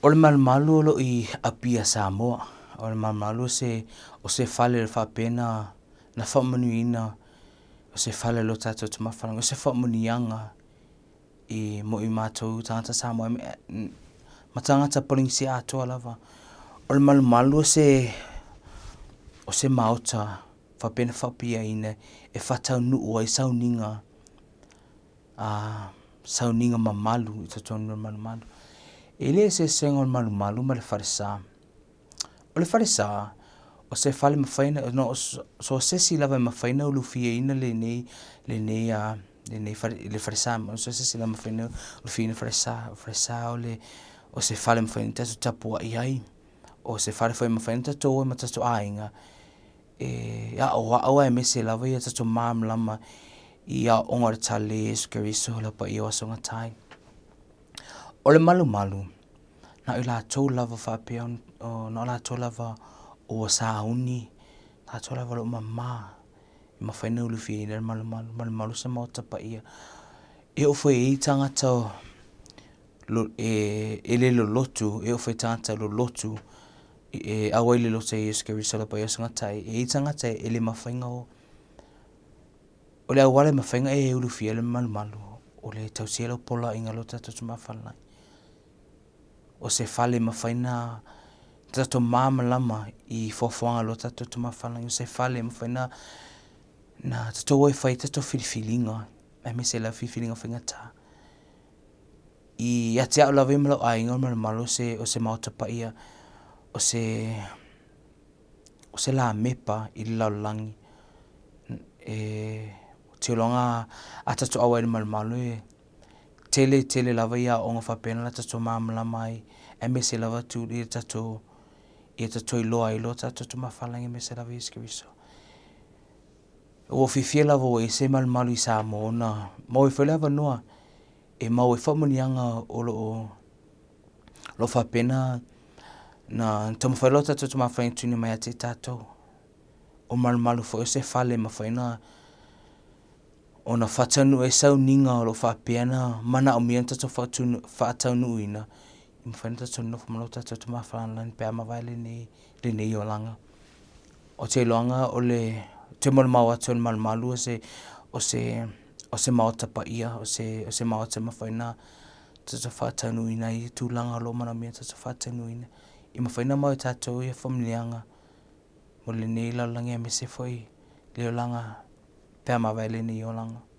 O le malumalu o loo i Apia Samoa. O le malumalu o se fale o faapea na faamanuiaina, o se fale o lo tatou Tama o se faamanuiaga i mo i matou tagata Samoa ma tagata Polenisia atoa lava. O le malumalu o se maota faapea na faapaia e faataunuu ai sauniga sauniga mamalu i totonu o le malumalu. E le eseesega o le malumalu ma le falesa. O le falesa o se fale mafai no so se isi lava e mafai ona ulufiaina lenei fale le falesa, so se isi lava e mafai ona ulufiaina le falesa. O le falesa o se fale e mafai ona tatou tapuai ai, o se fale foi e mafai ona tatou o ai ma tatou aiga e aoao aemaise lava ia tatou malamalama i aoaoga o le Talalelei a Iesu Keriso le Paia o Aso Gatae. O le malumalu, na o i latou lava faapea na o latou lava ua sauni, latou lava o loo mama e mafai ona ulufiaina le malumalu. Malumalu se maota paia e oo foi i ai tagata e le lolotu, e oo foi i tagata lolotu e auai le loto e Iesu Keriso le Paia o Aso Gatae, e i ai tagata e le mafai ona o. O le auala e mafai ona e ulufia le malumalu o le tausia o lau poloaiga o lo tatou Tama i le Lagi. O se fale e mafai ona tatou malamalama i foafoaga a lo tatou Tama i le Lagi. O se fale e mafai ona tatou o e fai tatou filifiliga aemaise lava filifiliga faigata. Ia te au lava ia ma lou aiga o le malumalu o se maota paia, o se lamepa i le lalolagi. Ou te iloaina a tatou auai i le malumalu e tele tele lava ia aoaoga faapea ona tatou malamalama ai, aemaise lava ia tatou iloa ai lo tatou Tama Faalagi aemaise lava Iesu Keriso. Ua ou fiafia lava ua i ai se malumalu i Samoa ona maua ai foi le avanoa e maua ai faamanuiaga o loo faapea na taumafai lo tatou Tama e tuuina mai ia te tatou. O malumalu foi o se fale e mafai ona faataunuu ai sauniga o lo o faapea ona manaomia ona tatou faataunuuina, e mafai ona tatou nonofo ma lo tatou Tama Faalagi pe a mavae lenei olaga. Ou te iloaina o le te molimau atu o le malumalu o se maota paia, o se maota e mafai ona tatou faataunuuina ai tulaga o lo o manaomia tatou faataunuuina. E mafai ona maua e tatou ia faamanuiaga mo lenei lalolagi aemaise foi le olaga pe a mavae lenei olaga.